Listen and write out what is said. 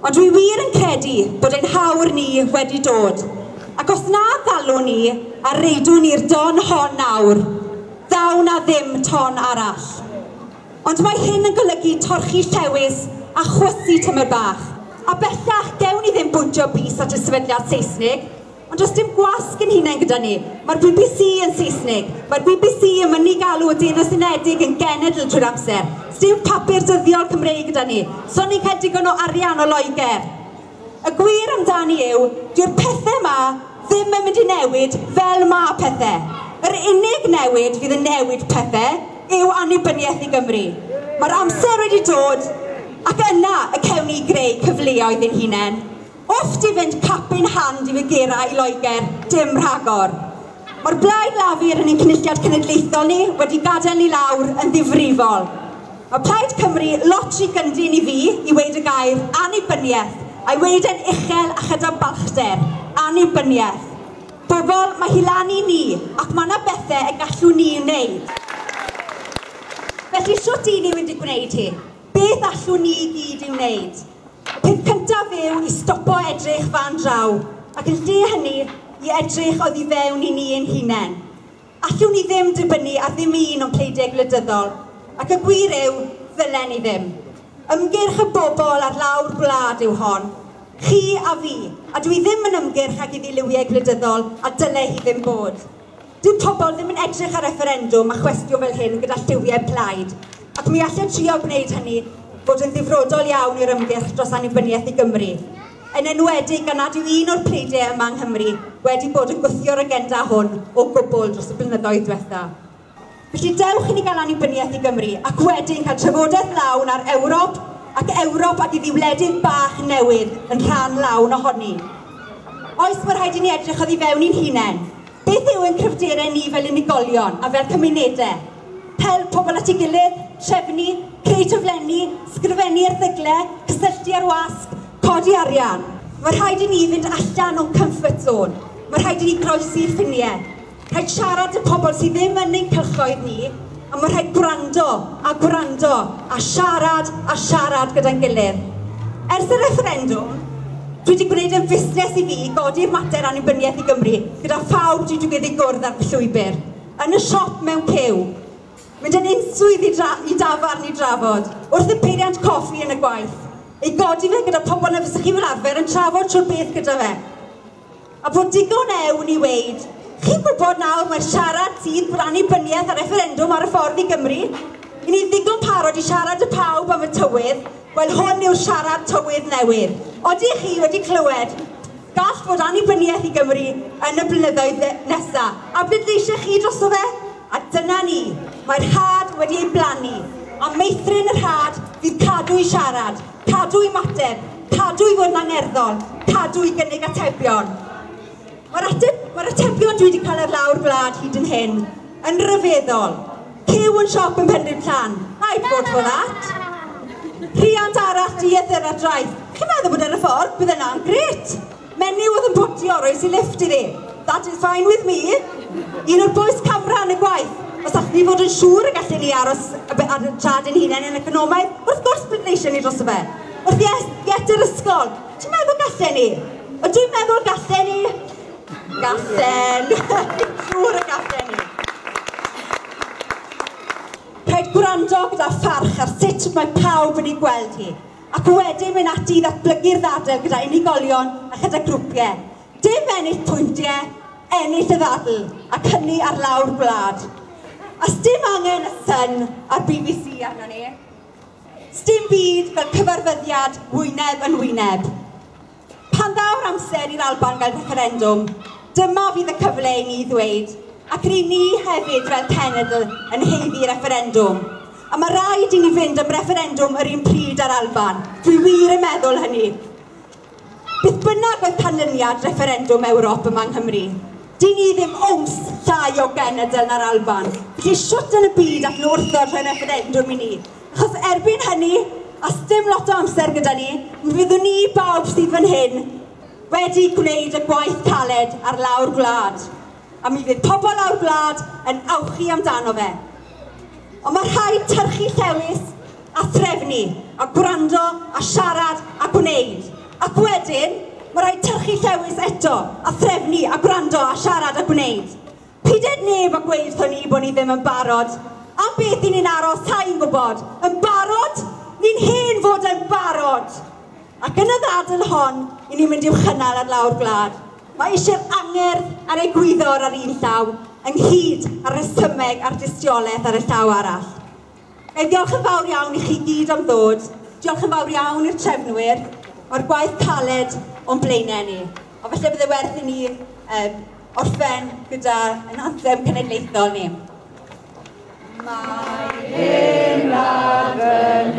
Ond dwi wir yn credu bod ein hawr ni wedi dod. Ac os na ddalwn ni a reidwn ni'r don hon nawr, ddaw na ddim ton arall. Ond mae hyn yn golygu torchi llewis a chwysu tymer bach. A bellach, gewn ni ddim bwyntio bys at y sefydliad Saesnig, ond does dim gwasg yn hunain gyda ni. Mae'r BBC yn Saesnig. Mae'r BBC yn mynnu galw y Deyrnas Unedig yn genedl trwy'r amser. Sdim papur dyddiol Cymreig gyda ni. So ni'n cael digon o arian o Loegr. Y gwir amdani yw, dyw'r pethau yma ddim yn mynd i newid fel ma pethau. Yr unig newid fydd yn newid pethau yw annibyniaeth i Gymru. Mae'r amser wedi dod ac yna y cewn ni greu cyfleoedd ein hunain. Wfft i fynd cap in hand i figura i Loegr, dim rhagor. Mae'r Blaid Lafur yn ein cynulliad cenedlaethol ni wedi gadael ni lawr yn ddifrifol. Mae Plaid Cymru lot rhy gyndyn i fi i weud y gair annibyniaeth, a'i weud e'n uchel a chyda balchder. Annibyniaeth. Bobl, mae hi lan i ni, ac mae yna bethau y gallwn ni wneud. Felly, shwt i ni wedi gwneud hi? Beth allwn ni gyd i wneud? Y peth cyntaf yw i stopo edrych fan draw, ac yn lle hynny, i edrych oddi fewn i ni ein hunain. Allwn ni ddim dibynnu ar ddim un o'n pleidiau gwleidyddol, ac y gwir yw, ddylen ni ddim. Ymgyrch y bobl ar lawr gwlad yw hon. Chi a fi, a dwi ddim yn ymgyrch ag iddi liwiau gwleidyddol, a dyle hi ddim bod. Dyw pobl ddim yn edrych ar referendwm a chwestiwn fel hyn gyda lliwiau plaid, ac mi allai trio gwneud hynny fod yn ddifrodol iawn i'r ymgyrch dros annibyniaeth i Gymru. Yn enwedig gan nad yw un o'r pleidiau yma yng Nghymru wedi bod yn gwthio'r agenda hwn o gwbl dros y blynyddoedd diwetha. Felly dewch i ni gael annibyniaeth i Gymru ac wedyn cael trafodaeth lawn ar Ewrop ac Ewrop ac iddi wledydd bach newydd yn rhan lawn ohoni. Oes, mae rhaid i ni edrych oddi fewn i'n hunain. Beth yw ein cryfderau ni fel unigolion a fel cymunedau? Hel pobl at ei gilydd, trefnu, creu taflenni, sgrifennu erthyglau, cysylltu ar wasg, codi arian. Mae rhaid i ni fynd allan o'n comfort zone. Mae rhaid i ni groesi'r ffiniau. Rhaid siarad y pobl sydd ddim yn ein cylchoedd ni, a mae rhaid gwrando a gwrando a siarad gyda'n gilydd. Ers y referendwm, dwi wedi gwneud yn fusnes i fi godi'r mater annibyniaeth i Gymru gyda phawb dwi wedi gwneud gwrdd ar fy llwybr. Yn y siop mewn cyw, mynd yn unswydd i dafarn i drafod, wrth y peiriant coffi yn y gwaith, ei godi fe gyda pobl na fysych chi fel arfer yn trafod trwy'r beth gyda fe. A bod digon ewn i weud, chi'n gwybod nawr mae'r siarad sydd bod annibyniaeth a referendwm ar y ffordd i Gymru? I ni ddigon parod i siarad y pawb am y tywydd, wel hwn yw'r siarad tywydd newydd. Odych chi wedi clywed, gall fod annibyniaeth i Gymru yn y blynyddoedd nesaf. A bleidleisiau chi drosto fe? A dyna ni, mae'r had wedi ei blannu. A meithrin yr had fydd cadw i siarad, cadw i mateb, cadw i fod yn angerddol, cadw i gynnig atebion. Mae'r atebion dwi wedi cael ar lawr gwlad hyd yn hyn yn rhyfeddol. Cyw yn siop yn Penrhyn Llan. I'd vote for that. Rhiant arall dieithr ar draeth. Chi'n meddwl bod ar y ffordd? Bydd yna'n grêt. Menyw oedd yn potio, roes i lift iddi. That is fine with me. Un o'r bois camera yn y gwaith. Os allwn ni fod yn siŵr y gallen ni aros ar y trad ein hunain yn economaidd, wrth gwrs bleidleisio ni drosto fe. Wrth iet yr ysgol. Ti'n meddwl gallen ni? Ydw i'n meddwl gallen ni? Gallen. Siŵr y gallen ni. Rhaid gwrando gyda pharch ar sut mae pawb yn ei gweld hi, ac wedyn mynd ati i ddatblygu'r ddadl gyda unigolion a chyda grwpiau. Dim ennill pwyntiau, ennill y ddadl, ac hynny ar lawr gwlad. A sdim angen y Sun a'r BBC arno ni. Sdim byd fel cyfarfyddiad wyneb yn wyneb. Pan ddaw'r amser i'r Alban gael referendwm, dyma fydd y cyfle i ni ddweud, ac ry'n ni hefyd fel cenedl yn haeddu referendwm. A mae rhaid i ni fynd am referendwm yr un pryd ar Alban. Dwi wir yn meddwl hynny. Beth bynnag oedd canlyniad referendwm Ewrop yma yng Nghymru, dyn ni ddim owns llai o genedl na'r Alban. Felly shwt yn y byd all nhw wrthod rhoi referendwm i ni? Achos erbyn hynny, a sdim lot o amser gyda ni, mi fyddwn ni bawb sydd fan hyn wedi gwneud y gwaith caled ar lawr gwlad. A mi fydd pobl lawr gwlad yn awchu amdano fe. Ond mae rhaid tyrchu llewis a threfnu, a gwrando, a siarad, a gwneud. Golchi llewys eto, a threfnu, a gwrando, a siarad a gwneud. Pided neb a gweud wrthon ni bod ni ddim yn barod. Am beth i ni'n aros, sai'n gwybod. Yn barod? Ni'n hen fod yn barod! Ac yn y ddadl hon, i ni'n mynd i'w chynnal ar lawr gwlad. Mae eisiau'r angerdd a'r egwyddor ar un llaw, ynghyd â'r rhesymeg a'r dystiolaeth ar y llaw arall. Ga i ddiolch yn fawr iawn i chi gyd am ddod. Diolch yn fawr iawn i'r trefnwyr. Mae'r gwaith caled o'n blaenau ni. A falle bydde werth i ni orffen gyda yn anthem cenedlaethol ni. Mae ein wlad yn